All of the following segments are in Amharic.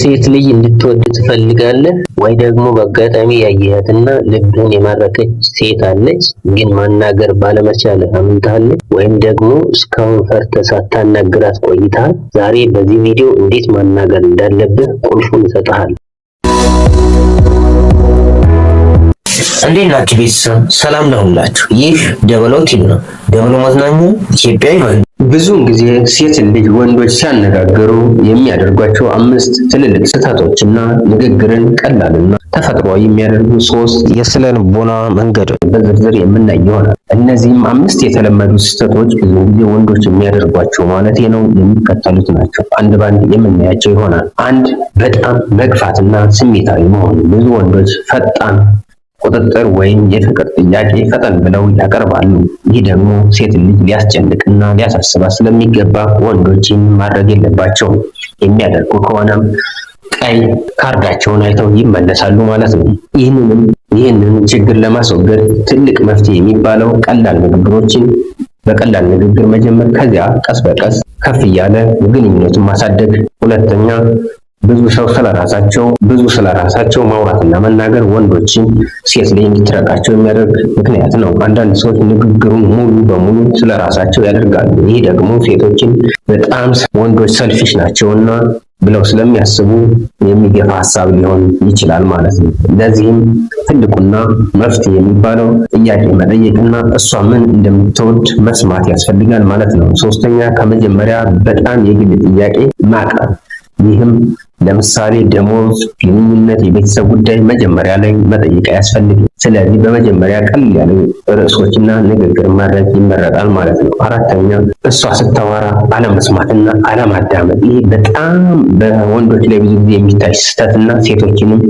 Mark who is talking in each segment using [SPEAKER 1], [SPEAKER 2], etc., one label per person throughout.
[SPEAKER 1] ሴት ልጅ እንድትወድ ትፈልጋለህ ወይ ደግሞ በአጋጣሚ ያየሃትና ልብህን የማረከች ሴት አለች፣ ግን ማናገር ባለመቻልህ አምንታለች፣ ወይም ደግሞ እስካሁን ፈርተህ ሳታናግራት ቆይተሃል። ዛሬ በዚህ ቪዲዮ እንዴት ማናገር እንዳለብህ ቁልፉን እሰጥሃለሁ።
[SPEAKER 2] እንዴት ናችሁ ቤተሰብ? ሰላም ለሁላችሁ። ይህ ደበሎ ቲቪ ነው። ደበሎ መዝናኛ ኢትዮጵያዊ።
[SPEAKER 1] ብዙውን ጊዜ ሴት ልጅ ወንዶች ሲያነጋግሩ የሚያደርጓቸው አምስት ትልልቅ ስህተቶችና ንግግርን ቀላልና ተፈጥሯዊ የሚያደርጉ ሶስት
[SPEAKER 2] የስነ ልቦና መንገዶች
[SPEAKER 1] በዝርዝር የምናይ ይሆናል። እነዚህም አምስት የተለመዱ ስህተቶች ብዙ ጊዜ ወንዶች የሚያደርጓቸው ማለት ነው የሚከተሉት ናቸው። አንድ ባንድ የምናያቸው ይሆናል። አንድ፣ በጣም መግፋትና ስሜታዊ መሆን። ብዙ ወንዶች ፈጣን ቁጥጥር ወይም የፍቅር ጥያቄ ፈጠን ብለው ያቀርባሉ። ይህ ደግሞ ሴት ልጅ ሊያስጨንቅና ሊያሳስባት ስለሚገባ ወንዶች ይህን ማድረግ የለባቸውም። የሚያደርጉ ከሆነም ቀይ ካርዳቸውን አይተው ይመለሳሉ ማለት ነው። ይህንን ችግር ለማስወገድ ትልቅ መፍትሄ የሚባለው ቀላል ንግግሮችን በቀላል ንግግር መጀመር፣ ከዚያ ቀስ በቀስ ከፍ እያለ ግንኙነቱን ማሳደግ። ሁለተኛ፣ ብዙ ስለራሳቸው ማውራትና መናገር ወንዶችን ሴት ላይ እንድትረቃቸው የሚያደርግ ምክንያት ነው። አንዳንድ ሰዎች ንግግሩን ሙሉ በሙሉ ስለራሳቸው ያደርጋሉ። ይህ ደግሞ ሴቶችን በጣም ወንዶች selfish ናቸውና ብለው ስለሚያስቡ የሚገፋ ሀሳብ ሊሆን ይችላል ማለት ነው። ለዚህም ትልቁና መፍትሄ የሚባለው ጥያቄ መጠየቅና እሷ ምን እንደምትወድ መስማት ያስፈልጋል ማለት ነው። ሶስተኛ፣ ከመጀመሪያ በጣም የግል ጥያቄ ማቅረብ። ይህም ለምሳሌ ደሞዝ፣ ግንኙነት፣ የቤተሰብ ጉዳይ መጀመሪያ ላይ መጠየቅ አያስፈልግም። ስለዚህ በመጀመሪያ ቀለል ያሉ ርዕሶችና ንግግር ማድረግ ይመረጣል ማለት ነው። አራተኛ፣ እሷ ስታወራ አለመስማትና አለማዳመጥ። ይህ በጣም በወንዶች ላይ ብዙ ጊዜ የሚታይ ስህተትና ሴቶችንም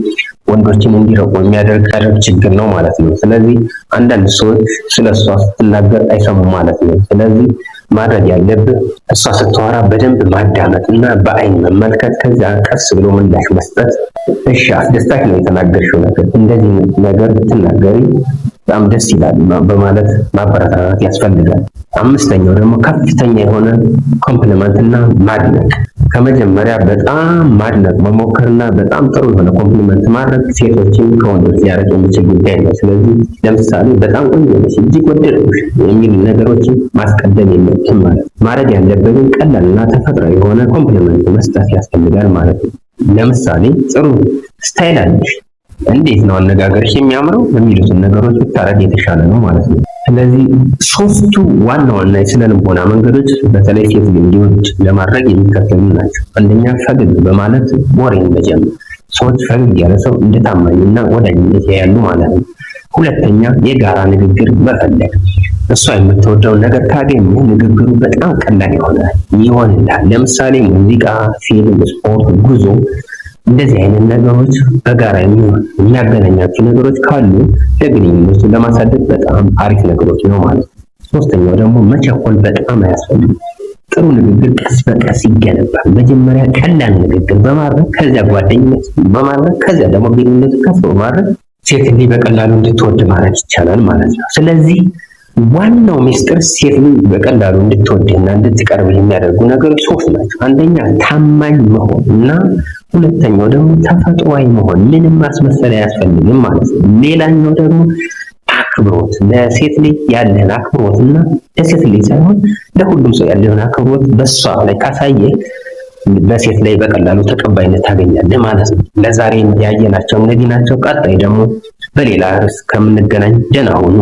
[SPEAKER 1] ወንዶችን እንዲረቁ የሚያደርግ ችግር ነው ማለት ነው። ስለዚህ አንዳንድ ሰዎች ስለ እሷ ስትናገር አይሰሙም ማለት ነው። ስለዚህ ማድረግ ያለብህ እሷ ስታወራ በደንብ ማዳመጥ እና በአይን መመልከት፣ ከዚያ ቀስ ብሎ ምላሽ መስጠት። እሺ አስደሳች ነው የተናገርሽው ነገር፣ እንደዚህ ነገር ብትናገሪ በጣም ደስ ይላል በማለት ማበረታታት ያስፈልጋል። አምስተኛው ደግሞ ከፍተኛ የሆነ compliment እና ማድነቅ። ከመጀመሪያ በጣም ማድነቅ መሞከርና በጣም ጥሩ የሆነ compliment ማድረግ ሴቶችን ከወንዶች ሊያረቅ የሚችል ጉዳይ ነው። ስለዚህ ለምሳሌ በጣም ቆንጆ ነሽ፣ እጅግ ወደድኩሽ የሚሉ ነገሮችን ማስቀደም የለብህም ማለት ነው። ማድረግ ያለብህን ቀላልና ተፈጥሯዊ የሆነ compliment መስጠት ያስፈልጋል ማለት ነው። ለምሳሌ ጥሩ style አለሽ፣ እንዴት ነው አነጋገርሽ የሚያምረው የሚሉትን ነገሮች ብታረግ የተሻለ ነው ማለት ነው። ስለዚህ ሶስቱ ዋና ዋና የስነ ልቦና መንገዶች በተለይ ሴት ልጅ እንዲወድ ለማድረግ የሚከተሉ ናቸው። አንደኛ፣ ፈገግ በማለት ወሬን መጀመር። ሰዎች ፈገግ ያለ ሰው እንደ ታማኝና ወዳጅነት ያያሉ ማለት ነው። ሁለተኛ፣ የጋራ ንግግር መፈለግ። እሷ የምትወደውን ነገር ካገኘ ንግግሩ በጣም ቀላል ይሆናል ይሆንልሃል። ለምሳሌ ሙዚቃ፣ ፊልም፣ ስፖርት፣ ጉዞ እንደዚህ አይነት ነገሮች በጋራ የሚያገናኛቸው ነገሮች ካሉ ለግንኙነቱ ለማሳደግ በጣም አሪፍ ነገሮች ነው ማለት ነው። ሶስተኛው ደግሞ መቸኮል በጣም አያስፈልግም። ጥሩ ንግግር ቀስ በቀስ ይገነባል። መጀመሪያ ቀላል ንግግር በማድረግ፣ ከዚያ ጓደኝነት በማድረግ፣ ከዚያ ደግሞ ግንኙነቱ ከፍ በማድረግ ሴት ልጅ በቀላሉ እንድትወድ ማድረግ ይቻላል ማለት ነው። ስለዚህ ዋናው ሚስጥር ሴት ልጅ በቀላሉ እንድትወድህና እንድትቀርብህ የሚያደርጉ ነገሮች ሶስት ናቸው። አንደኛ ታማኝ መሆን እና ሁለተኛው ደግሞ ተፈጥሯዊ መሆን፣ ምንም ማስመሰል አያስፈልግም ማለት ነው። ሌላኛው ደግሞ አክብሮት፣ ለሴት ልጅ ያለህን አክብሮት እና ለሴት ልጅ ሳይሆን ለሁሉም ሰው ያለህን አክብሮት በሷ ላይ ካሳየ በሴት ላይ በቀላሉ ተቀባይነት ታገኛለህ ማለት ነው። ለዛሬ ያየናቸው እነዚህ ናቸው። ቀጣይ ደግሞ በሌላ ርዕስ ከምንገናኝ ደህና ሁኑ።